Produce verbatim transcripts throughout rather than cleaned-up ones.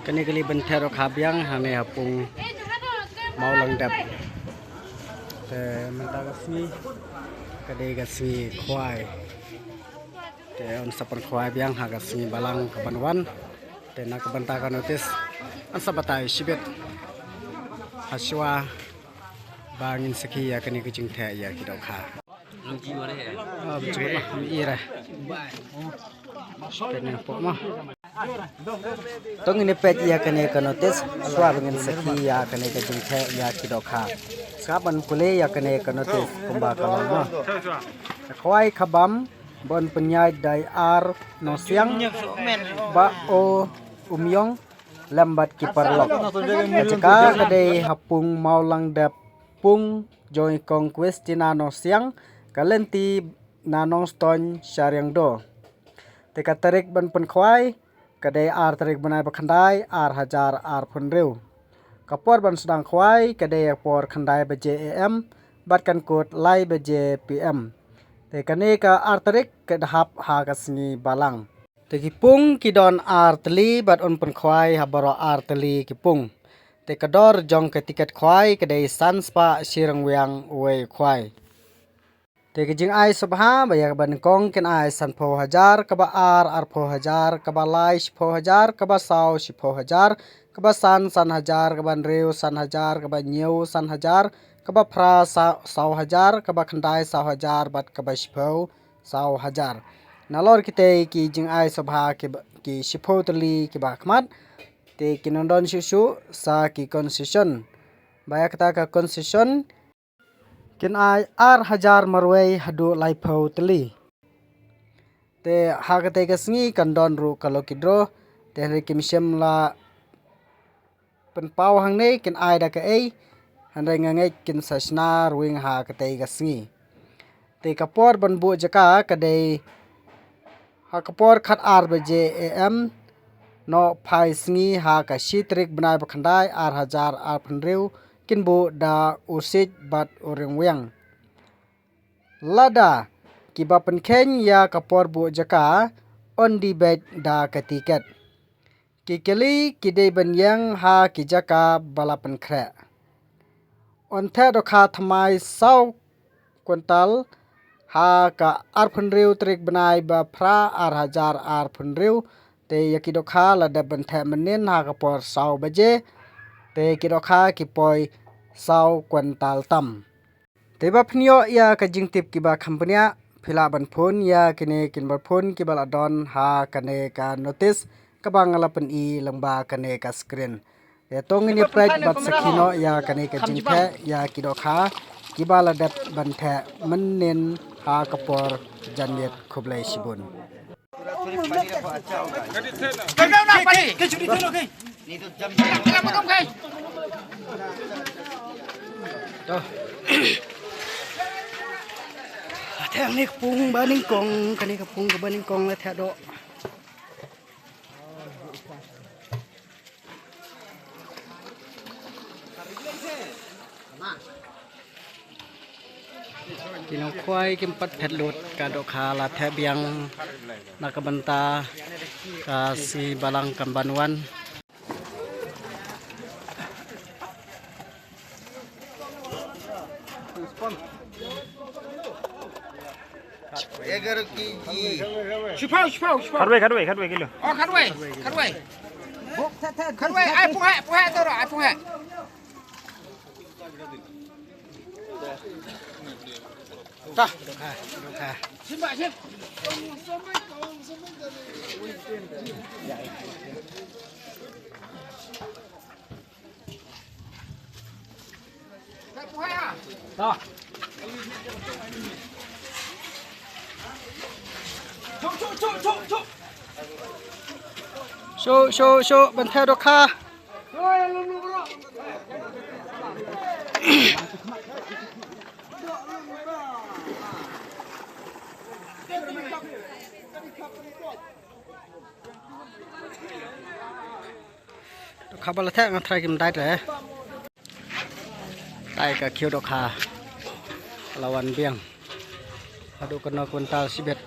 Kane ka lieh ban theh dohkha biang hangne ha pung Mawlangdep. Te mynta ka sngi ka dei ka sngi khwai. Te yn sa pynkhwai biang ha ka sngi balang ka ban wan. Te na ka bynta ka notis yn sa batai shibit ha shuwa ba ngin sakhi ïa kane ka jingtheh ïa ki dohkha. Ah, betul lah, ira. Kane pok mah. To ngin peit ïa kane ka notis, shuwa ba ngin sakhi ïa kane ka jingtheh ïa ki dohkha. Sngap ban pule ïa kane ka notis kumba ka long mah. Khwai khabam ban pynïaid da i Ar Nongsiang, Bah O Umyong lem bad ki paralok. Ka jaka ka dei ha pung Mawlangdep, pung jong i Kong Christina Nongsiang, ka lynti na Nongstoiñ Shariangdo. Te ka tarik ban pynkhwai ka dei ar tarik bnai ba khyndai ar hajar arphew hynriew. Ka por ban sdang khwai ka dei ha por khyndai baje A M bad kan kut lai baje P M. Te kane ka ar tarik ka dei hap ha ka sngi balang. Te ki pung ki don ar tylli bad yn pynkhwai ha baroh ar tylli ki pung. Te ka dor jong ka tiket khwai ka dei san spah shi ryngwiang uwei u khwai. Te ka jingai sngewbha ba ïa kaba nyngkong kin ai sanphew hajar, kaba ar arphew hajar, kaba lai shiphew hajar, kaba saw shiphew hajar, kaba san san hajar, kaba hynriew san hajar, kaba hynñiew san hajar, kaba phra sa-, saw hajar, kaba khyndai saw hajar bad kaba shiphew saw hajar. Nalor kitei ki jingai sngewbha ki ba, ki shiphew tylli kiba khmat. Te kin ym don shuh shuh sa ki concession. Ba ïa kata ka concession kin ai ar hajar marwei haduh laiphew tylli. Te ha katei ka sngi kan don ruh ka lucky draw. Te hynrei kim shym la pynpaw hangne kin ai da kaei, hynrei nga ngeit kin sa shna ruh ha katei ka sngi. Te ka por ban buh jaka ka dei ha ka por khatar baje A M noh phai sngi ha ka shi tarik bnai ba khyndai ar hajar arphew hynriew, kin buh da u siej bad u ryngwiang. Lada kiba pynkheiñ ïa ka por buh jaka yn dih beit da ka tiket. Ki kali ki dei ban ïeng ha ki jaka ba la pynkhreh. Yn theh dohkha thymmai saw kwintal ha ka arphew hynriew tarik bnai ba phra ar hajar arphew hynriew. Te ïa ki dohkha la dep ban theh mynnin ha ka por saw baje. Te ki dohkha ki poi saw kwintal tam. Te ba phin ïoh ïa ka jingtip kiba kham bniah, phi lah ban phone ïa kine ki number phone kiba la don ha kane ka notis kaba nga la pyni lyngba kane ka screen. Te to ngin ïa peit bad sakhi noh ïa kane ka jingtheh ïa ki dohkha kiba la dep ban theh mynnin ha ka por janmiet. Khublei shibun. Theh ne ka pung ba nyngkong, kane ka pung kaba nyngkong la theh doh. Ki nongkhwai kim pat phet lut, ka dohkha la theh biang na ka bynta ka sngi balang kan ban wan. এগারো কেজি। Shiphew, shiphew, shiphew. Khatwei, khatwei, khatwei kilo. Oh, khatwei, khatwei. Khatwei, ai pung heh, pung heh to ro, ai pung heh. Ta. Simba, sim. Shuh, shuh, shuh, ban theh dohkha. Dohkha ba la theh nga tharai kim dait re. Tai ka khiew dohkha la wan biang. Haduh kano kwintal shibit.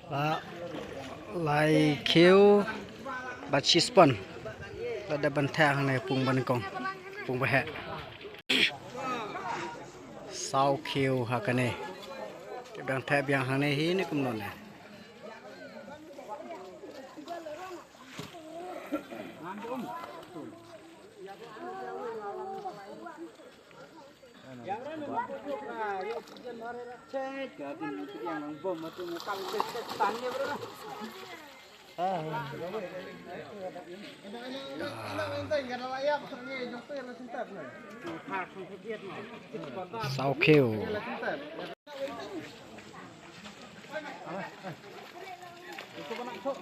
La, lai khiew bad shispun. La dep ban theh hangne pung ba nyngkong, pung ba heh. Saw khiew ha kane. Ki dang theh biang hangne hi ne kumno ne. Saw khiew.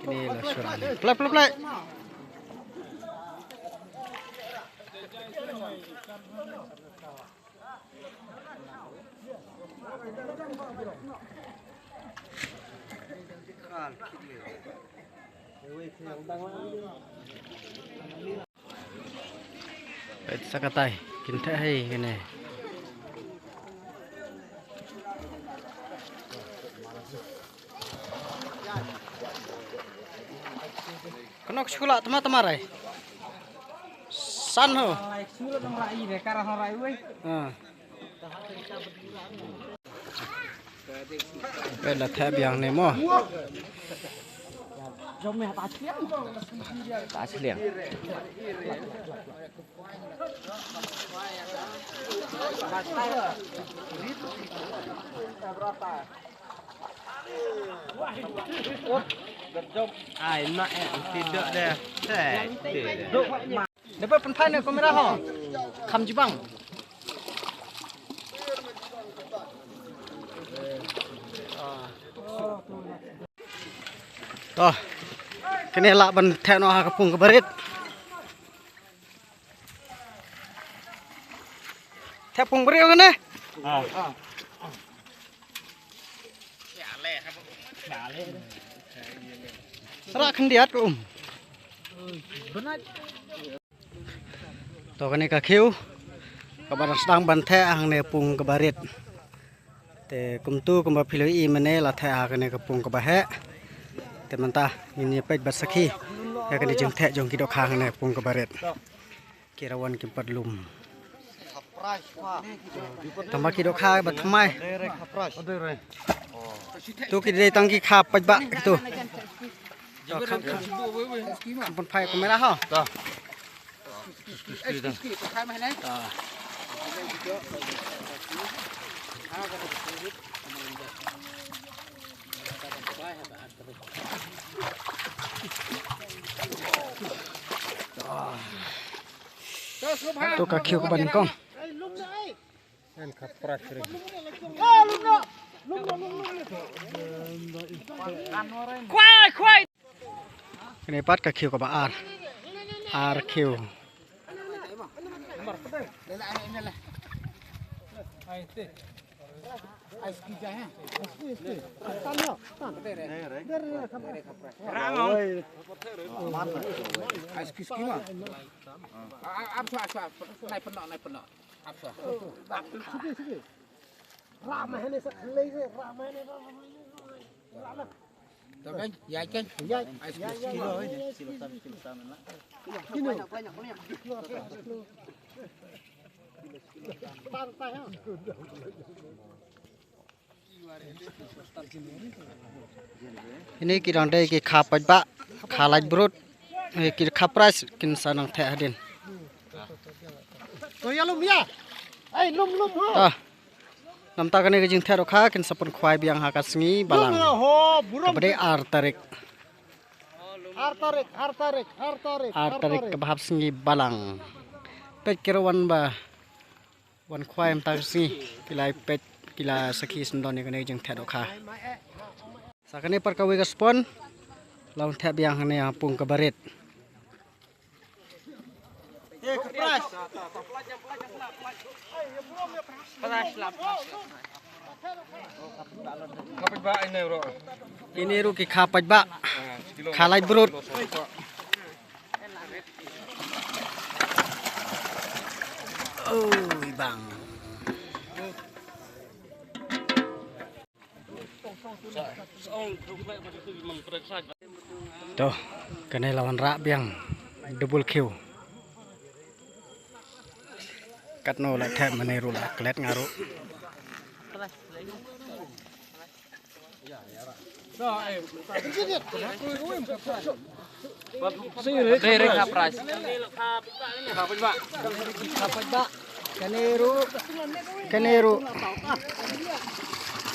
Kine la shuwa. Play, play, play. Peit sa katai, kin theh hi kine. Kano ka shu lah tma tma rai. San ho. Lai shu lah tma rai re, ka ra ho rai wei. Ah. Peit la theh biang ne mo. Ta chliang. Ai ma eh ti dok de. Te te. Dapat pynphai ne kamera ho. Kham jibang. To. Kane lah ban theh noh ha ka pung kaba rit. Theh pung ba rit kane. Ah. Rah khyndiat ka um. To kane ka khiew kaba dang sdang ban theh hangne pung kaba rit. Te kumtu kumba phi la ïohi mynne la theh ha kane ka pung kaba heh. Te mynta ngin ïa peit bad sakhi ïa kane jingtheh jong ki dohkha hangne pung kaba rit. Ki rawan kim pat lum. Tang ba ki dohkha ba thymmai. Tu ki dei tang ki kha paidbah kitu. Pynphai kamera ho. To ka khiew kaba nyngkong. Kane pat ka khiew kaba ar. Ar khiew. Ini ki dang dei ki kha paidbah, kha lait brut, eh, ki kha prize kin sa nang theh hadien. To ïa lum ïa. Ai lum lum ho. Ta. Namta kane ka jingtheh dohkha kin sa pynkhwai biang ha ka sngi Balang. Lum ho burom. Kaba dei ar tarik. Ar tarik, ar tarik, ar tarik. Ar tarik kaba hap sngi Balang. Peit ki ruh wan ba wan khwai mynta ka sngi, ki lai peit Ki la sakhi sngewdon ïa kane ka jingtheh dohkha. Sa kane pat kawei ka spon. La wan theh biang hangne ha pung ka barit. Ine ruh ki kha paidbah. Kha lait brut. Oi bang. To, kane la wanrah biang double kiu. Katno la thep mane ruh la klet nga ruh. Dei re kha prize. Kane ruh, kane ruh.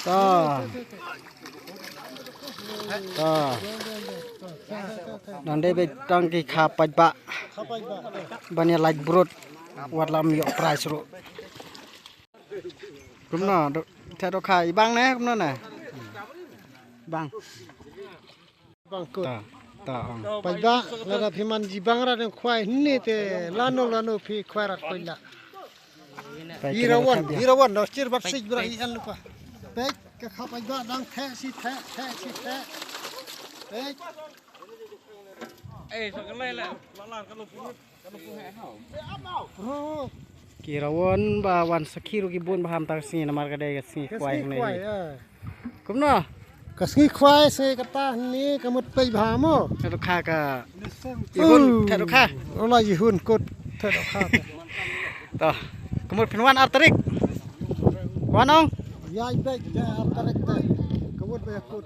To. To. Nang dei beit tang ki kha paidbah. Ban ïa lait brut. Wat lam ïoh prize ruh. Kumno, do-, theh dohkha, i bang ne, kumno ne? Bang. Bang kut. Ta, ta, ong. Paidbah, lada phi man jibang rat ïa u khwai, hynne te, lano, lano phi khwai rat koit la. Pai, i kine rawon, theh biang. I rawon, da sir bat sik bra i an lupa. Peit, ka kha paidbah dang theh shi theh, theh shi theh. Peit. Eh, sa ka lai la, la la ka lu pu. Ki rawon ba wan sakhi ruh ki bun ba ham ta ka sngi namar ka dei ka sngi khwai hangne. Kumno? Ka sngi khwai, sngi kata hangne ka mut pei ba mo. Theh dohkha ka. Ihun, theh dohkha. Ola ihun kut, theh dohkha. To. Ka mut phin wan ar tarik. Wan ong? Ïa i bek ar tarik te. Ka mut ba kut.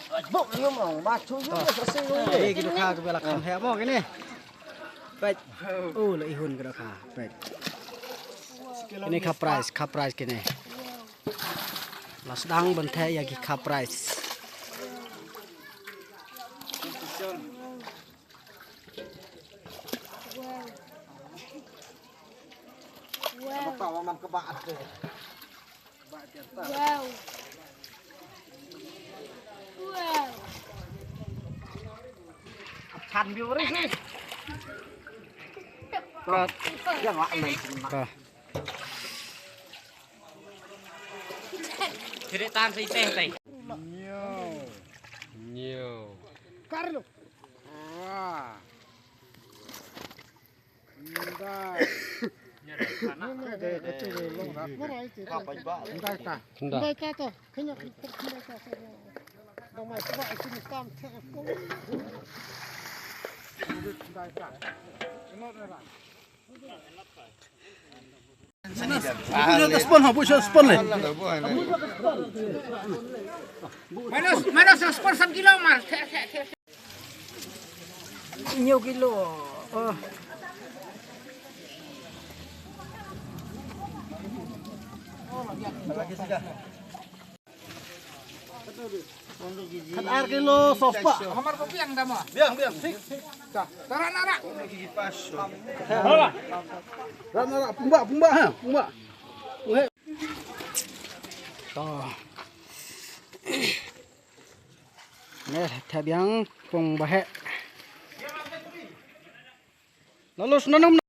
Kine ki dohkha kiba la kham heh mo kine. Peit. Oh, la ihun ki dohkha. Peit. Kine kha prize, kha prize kine. La sdang ban theh ïa ki kha prize. Wow. Wow. Wow. Chan view ri si. Cut. Yang wak men. Ka. Jadi tan si teh teh. Nyo. Nyo. Kar lu. Wah. Spon ha, buh spon le. Mana, mana spon sam kilo mar. Hynñiew kilo. Oh. Khat ar kilo sospah. Hamar ko biang da mo. Biang, biang, sik, sik. Ta. Tara nara. Nara, nara, pumba, pumba ha, pumba. To. Ne, thep biang pung ba heh. Lalu snanum.